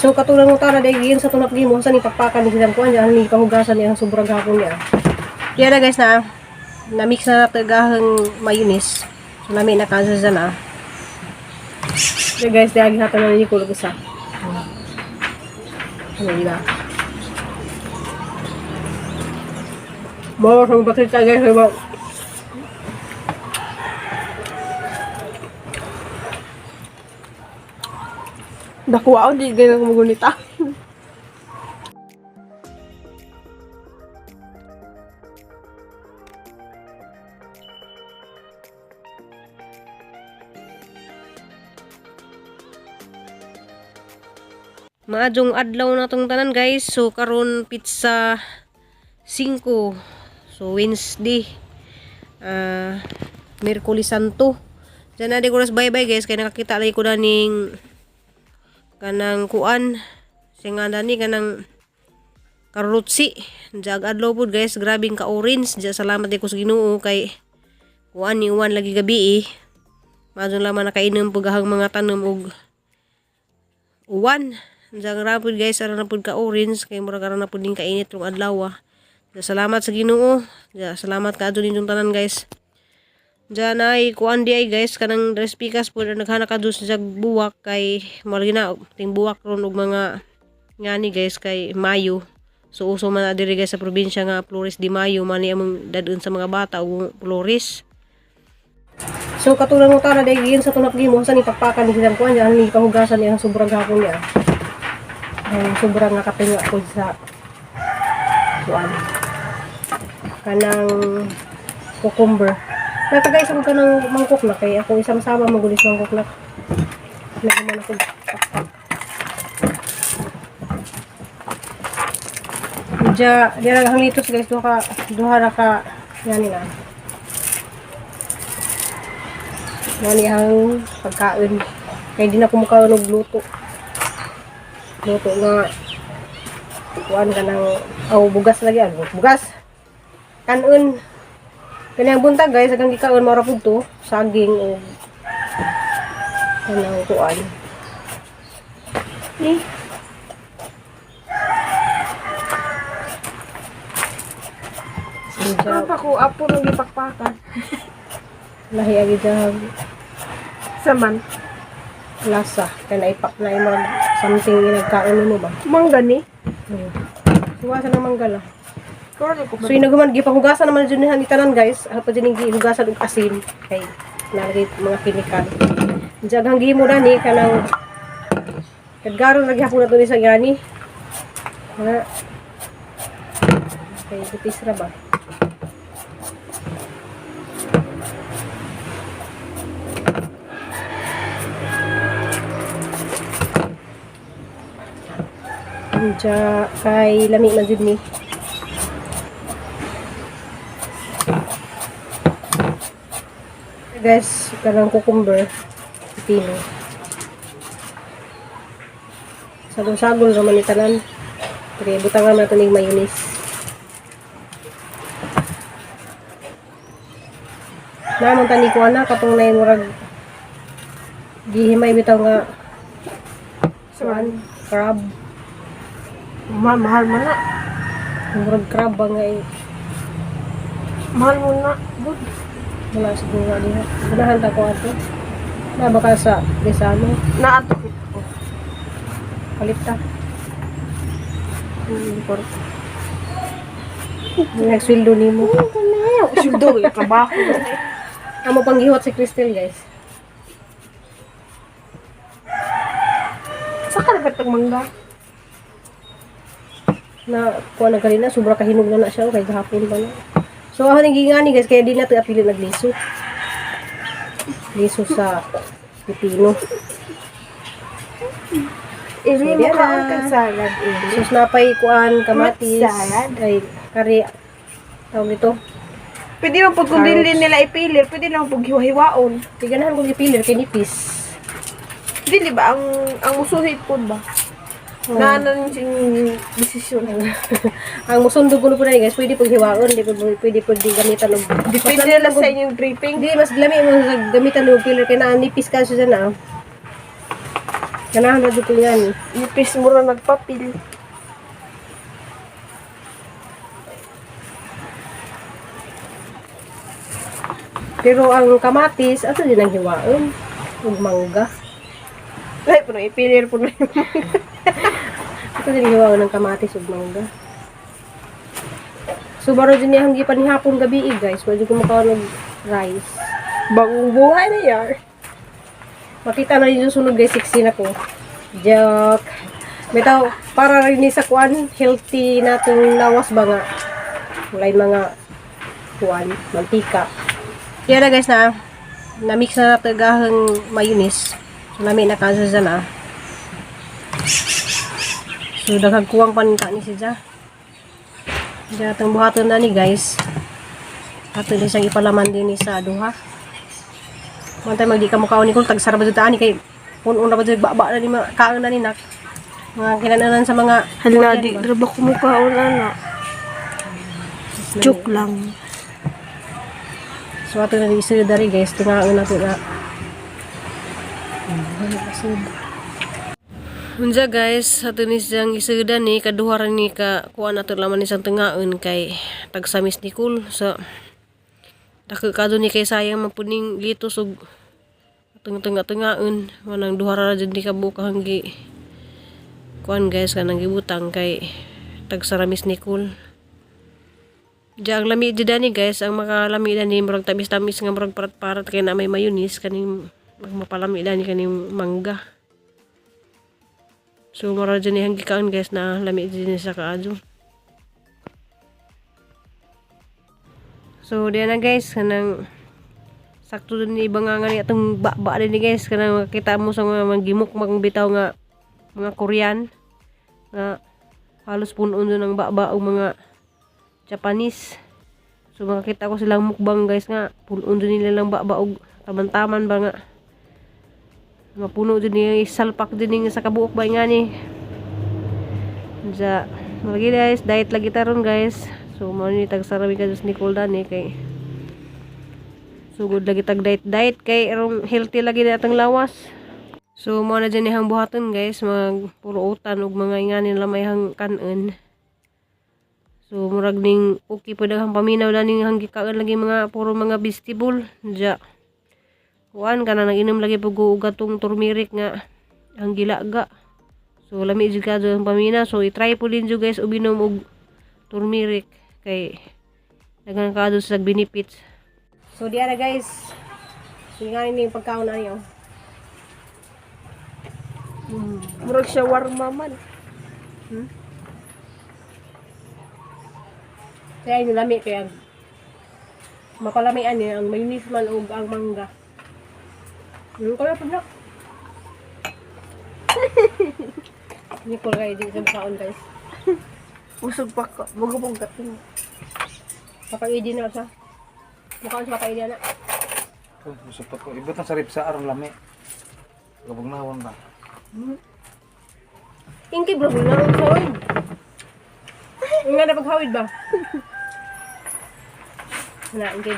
So katulad mo tara dahil yun sa tunap gimo sa ni pakpakan ni silang kuan niya ni pahugasan niya ang sobrang gahapon niya. Kaya na guys na na mix na nato gahang mayonnaise. So lami na kansa siya na. So guys, dahil hatan na ni kulog isa. Ano di ba? Mo sa bakit ka guys ba? Dakuha ako, di ganyan kumugunita. Maadjong adlaw na tong tanan guys. So karon pizza 5. So Wednesday. Ah, Miyerkules Santo. Diyan na di ko bye bye guys kay nakakita lagi ko na ning kanang kuan. Siya nga ni kanang karutsi. Jag adlaw pud guys, grabing ka orange. Diyan salamat di ko sa Ginoo kay kuan ni uwan lagi gabi eh. Maadjong laman nakainom pugahang mga tanom og uwan. Diyan rapod guys, ara na pud ka orange kay murag ara na pud ning kainit rong adlaw. Ah. Diyan, salamat sa Ginoo. Diyan, salamat kaadto ninyong tanan guys. Diyan ay kuan di ay guys kanang dress pikas pud naghana ka sa jag buwak kay malagi na ting buwak ron og mga ngani guys kay Mayo. So uso man na diri guys sa probinsya nga Flores de Mayo man ni among dadun sa mga bata og Flores. So katulad mo tara dahil yun sa tunap gimo sa ni pakpakan ni silang kuan niya ni pahugasan niya ang sobrang gahapon niya. Ang sobrang nga kapinga ko sa kuan. Kanang cucumber. Nata guys ako kanang mangkok na kay ako isang-sama magulis mangkok na. Nagaman ako pakpak. Diya, diya lang litos guys, duha ra ka yani na. Ngani ang pagkain. Kaya di na kumukha og luto. Luto nga kuan ka ng oh, bugas lagi ano bugas. Kanon. Kani ang buntag guys, agang gikaon mao ra pud to, saging o kanang kuan. Ni. Diya, Ano pa ko, apo nung gipakpakan. lahi agi diya Saman. lasa kay naipak na imong something nga nagkaon mo ba. Mangga ni. Hugasan ng manggala. Koro ko So yun naman, gipahugasan naman dyan ni tanan guys. Ano pa dyan yung gihugasan og asin. Kay nalagay mga chemical. Diyan ang gihimo na ni kanang kadgaron lagi ako na to ni sa gani. Nga. Kay butis ra ba? Diyan kay lami man jud ni. Guys, kanang cucumber, pipino. Sagol-sagol raman ni tanan. Kaya butangan nato ning mayonnaise. Naman tani ko ana katong nay murag gihimay bitaw nga kuan crab. Ma mahal man na. Murag crab ba nga eh. Mahal mo na. Good. Wala siguro diha. Ganahan ta ko ato. Na baka sa Besano. Naato ko. Palit ta. Hindi ko. Nagsweldo nimo. Sweldo, yung trabaho. Amo pang gihuwat si Crystal guys. Sa ka dapat mangga? Na kuha na gali na sobra kahinog na na siya kay gahapon pa na. So ako nang gingani guys kaya di na to apili nagliso. Liso sa pipino. Ili So, mo diyan kaon na. kag salad, Ili. Sus napay kuan kamatis Salad. ay kari tawag ito. Pwede mo pag kung dili nila ipilir, pwede lang pag hiwa-hiwaon. Tiganahan kong gipilir kay nipis. Dili ba ang musuhit po ba? Oo. Na ano yung desisyon. Ang musundog ko po na guys, pwede pag hiwaon, di po pwede po di gamitan og Depende lang sa inyong dripping. Hindi, mas lami mo sa gamitan og filler kay naa nipis ka siya na. Ganahan na jud ko yan. Ipis mo ra nagpapil. Pero ang kamatis, ato din ang hiwaon. Ug mangga. Ay, puno ipilir puno. Ato din ang hiwaon ng kamatis ug mangga. So baro din niya hanggi panihapon gabi eh, guys. Wala jud ko makaon og rice. Bagong buhay na yar. Makita na rin yung sunod guys, 16 ako. Joke. Bitaw, para rin ni sa kuan, healthy natong lawas ba nga. Walay mga kuan, mantika. Kaya na guys na, na-mix na nato gahang mayonnaise. So, lami na kaso dyan ah. So, daghang kuwang paninta ni siya. Diyan atong buhaton na ni guys. Ato din siyang ipalaman din ni sa duha. Mantay magdi ka mukhaon ni kung tagsara ba dyan ani kay punon na ba dyan baba na ni mga kaon na ni nak. Mga kinananan sa mga Hala, di ra ba kumukaon ana? Joke lang. So ato na ni dari guys, tingaon na to na. Unsa guys, ato ni siyang isuda ni kaduha ra ni ka kuan ato laman ni siyang tingaon kay tagsamis ni Kul. So dako kado ni kay sayang mapuning litos ug atong tunga-tungaon manang duha ra jud ni ka buok hanggi kuan guys kanang gibutang kay tagsaramis ni Kul. Diya ang lami di dani guys, ang makalami dani murag tamis-tamis nga murag parat-parat kay na may mayonnaise kaning mapalami dani kaning mangga. So mura dyan ni gikaon guys na lami din sa kaadyo. So diyan na guys kanang sakto dun ni ibang nga ni atong ba din ni guys kanang makita mo sa mga gimok magbitaw nga mga Korean nga halos punon dun ang ba o mga Japanese. So makakita ko silang mukbang guys nga punon dun nila lang ba og taman-taman ba nga. Mapuno dun niya salpak din niya sa kabuok ba nga ni. Diya, lagi guys, diet lagi taron guys. So mo ni tagsarami ka sa Nicole dani kay sugod lagi tag diet diet kay erong healthy lagi na atong lawas. So mo na dyan ihang buhaton guys, mag puro utan ug mga inganin lamay hang kanon. So murag ning okay pa daghang paminaw na ning hang gikaon lagi mga puro mga vegetable. Diya. Kuan kana nang inom lagi pug og atong turmeric nga ang gilaga. So lami jud ka ang paminaw. So i-try po din jud guys uminom og turmeric kay daghan ka sa benefits. So diya na guys. So nga ni pagkaon na niyo. Murag shawarma man. Kaya yung lami kaya mapalamian niya ang mayonnaise man ug ang mangga. Yung kaya pa na. Nicole kaya di sa kaon guys. Usog pa ka. Bago pong katin. Papa-ID na siya. Mukhaan sa papa-ID na. Oh, gusto pa ko. Ibot ang sarip sa aron lami. Kabugnawon ba? Inki bro, na ang sawid. Nga na paghawid ba? Wala, inki.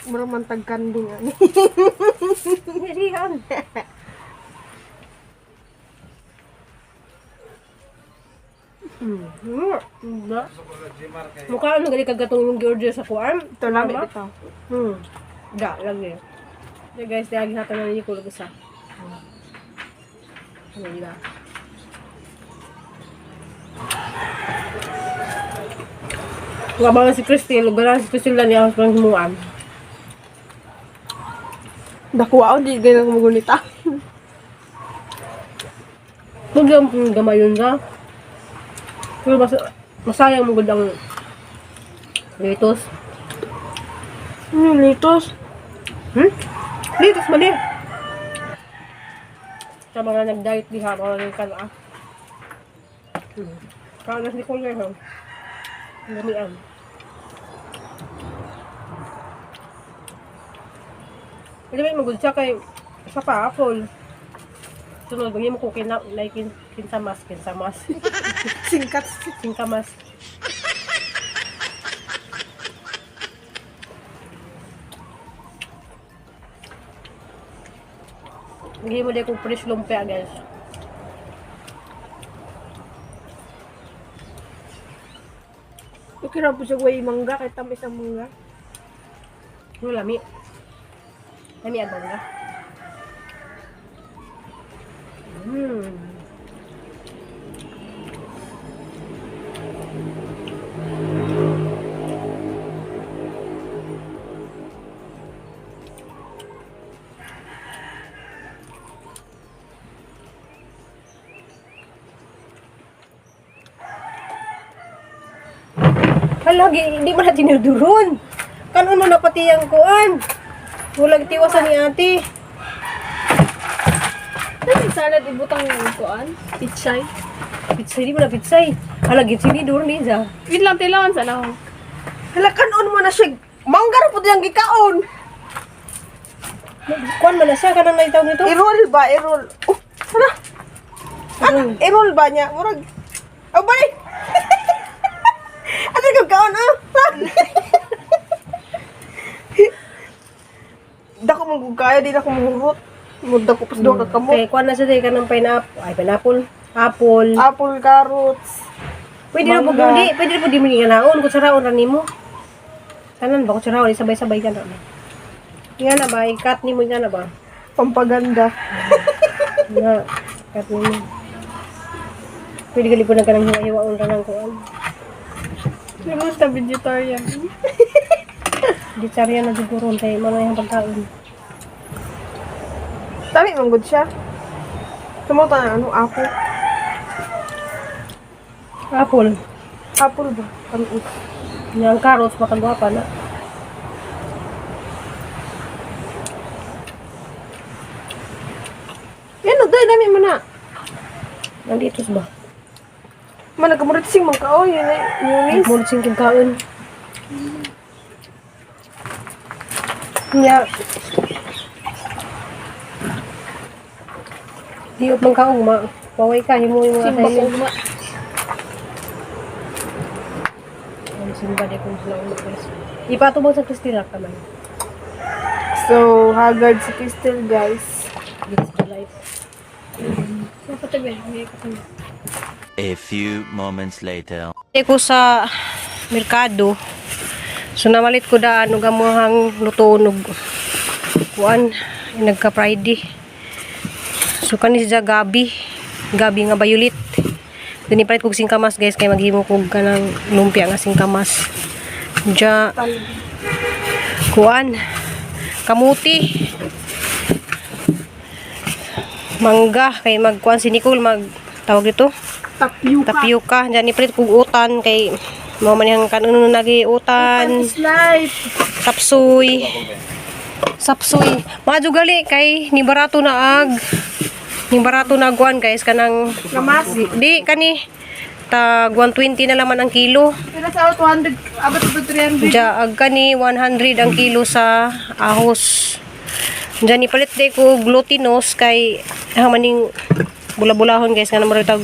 Murag man tag kanding ani. Sige, kaon. Mm. Mukha ano gali kagatong yung order sa kuan. Ito lami bitaw. Da, lagi. Yeah, guys, lagi natin na ninyo kulog isa. Ano di ba? Wala ba si Christine? Lugar si Christine lang niya ako sa himuan. Dakuha di ganyan magunita. Huwag yung gamayon ka. Pero mas, masayang mo gud ang litos. Ano litos? Litos mali. Sa mga nag-diet diha, mga nagkan ah. Kaya nas ni Kuya ha. Lamian. Hindi ba magud siya kay sa pa apple. Sunod bagay mo ko kina like kinsamas kinsamas. Singkat. Singkamas. Hindi mo di ko fresh lumpia, guys. Okay ra po siya way mangga kay tamis ang mangga. Ano lami? Lami ang mangga. Hala, hindi mo na tinuduron. Kanon mo na pati ang kuan. Walang tiwasan ni ate. Ay, salad ibutang yung kuan. Pichay. Pitsay, di mo na pitsay. Hala, gitinidur ni siya. Wait lang, tilawan sa lang. Hala, kanon mo na siya. Mangga ra po diyang gikaon. Kuan man na siya, kanang naitawag nito. I-roll ba? I-roll. Oh, hala. Ano? I-roll ba niya? Murag. Oh, balik! Ano kang kaon, ah? Dako mong gugaya, di na ko muhurot. Mudako pas doon ka kamo. Kay kuan na siya, kanang pineapple. Ay, pineapple. Apple. Apple, carrots. Pwede na po mangga. di, pwede na po di mo nganaon kung saraon ra nimo. Tanan ba kung saraon sabay-sabay ka na. Nga na ba, i-cut nimo nga na ba? Pampaganda. Nga, cut nimo. Pwede gali po na kanang hiwa-hiwaon ra ng kuan. Basta vegetarian. Vegetarian na siguro kay mga yung pagkaon. Tami mong good siya. Tumuta na ano, apple. Apple. Apple ba? Tamis. Nga ang carrots makagwapa na. Yan o, dahil dami mo na. Nandito ba? Man, nagkamuritsing man ka. Oh, yun eh. Yunis. Mulit sing kaon. Nga. Di up man kaong ma. Paway ka himo yung mga Simba ko assignment. ugma. Ang simba di ko sila ugma guys. Ipatubang sa Christina ka man. So, haggard si Crystal, guys. This is the life. Dapat tabi, hindi ko tabi. A few moments later. Ko sa merkado. So namalit ko daan og amuhang luto og kuan nagka Friday. So kani siya gabi, gabi nga bayulit. Dini palit kog singkamas guys kay maghimo kog kanang lumpia nga singkamas. Diya kuan kamuti mangga kay magkuan si Nicole mag tawag dito Tapioca. tapioca diyan ipalit kog utan kay mao man yang kanuno nagi utan Is life. tapsoy sapsoy madyo gali kay ni barato na ag ni barato na guan guys kanang Lamas. di kani tag 120 na laman ang kilo. Pero sa 200, abot to 300. Diya ag kani 100 ang kilo sa ahos. Diyan ipalit day ko glutinos kay maning bula-bulahon guys nga naman tag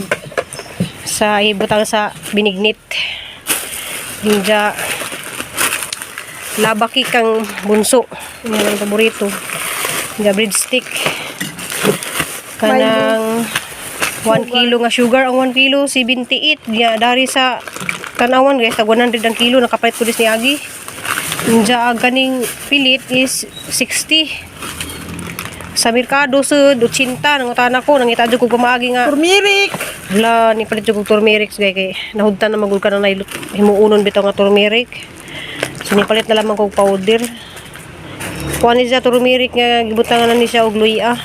sa ibutang sa binignit. Diya labaki kang bunso. Yan ang paborito. Diya breadstick. Kanang 1 kilo nga sugar ang 1 kilo 78 diya dari sa tanawan guys tag 100 ang kilo nakapalit ko dis ni Agi. Diya ang kaning pilit is 60. Sa merkado sud 80 nangutana ko nangita jud ko pamaagi nga Turmeric. Hala, ni palit jud kog turmeric gay kay nahudtan na magul ka na nailot himuunon bitaw nga turmeric. So nipalit na lamang kog powder. Kuha ni siya turmeric nga gibutangan na ni siya og luya.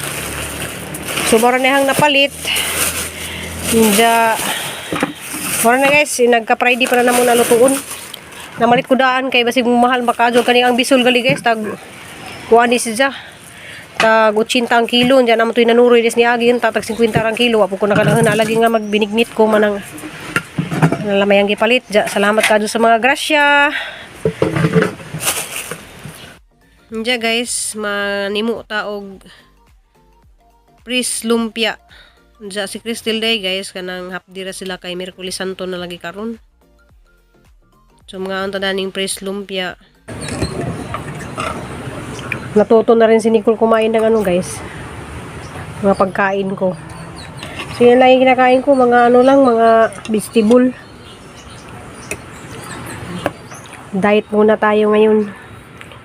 So mora na hang napalit. Inja mora na guys, nagka Friday pa na namo nalutuon. Namalit ko daan kay basig mahal makadyo kani ang bisol gali guys tag kuha ni siya tag 80 ang kilo diyan naman to'y nanuroy des ni Agi yun tatag 50 ang kilo wa po ko nakanahon lagi nga magbinignit ko manang nalamay ang gipalit. Ja, salamat kadyo sa mga grasya. Diya guys, manimo ta og pris lumpia. Diya si Crystal Day guys, kanang hapdira sila kay Merkulis Santo na lagi karon. So mga unta daning pris lumpia. Natuto na rin si Nicole kumain ng ano guys. Mga pagkain ko. So yan lang yung kinakain ko, mga ano lang, mga vegetable. Diet muna tayo ngayon.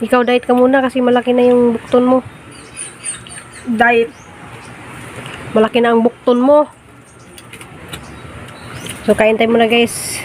Ikaw diet ka muna kasi malaki na yung bukton mo. Diet. Malaki na ang bukton mo. So kain tayo muna, guys.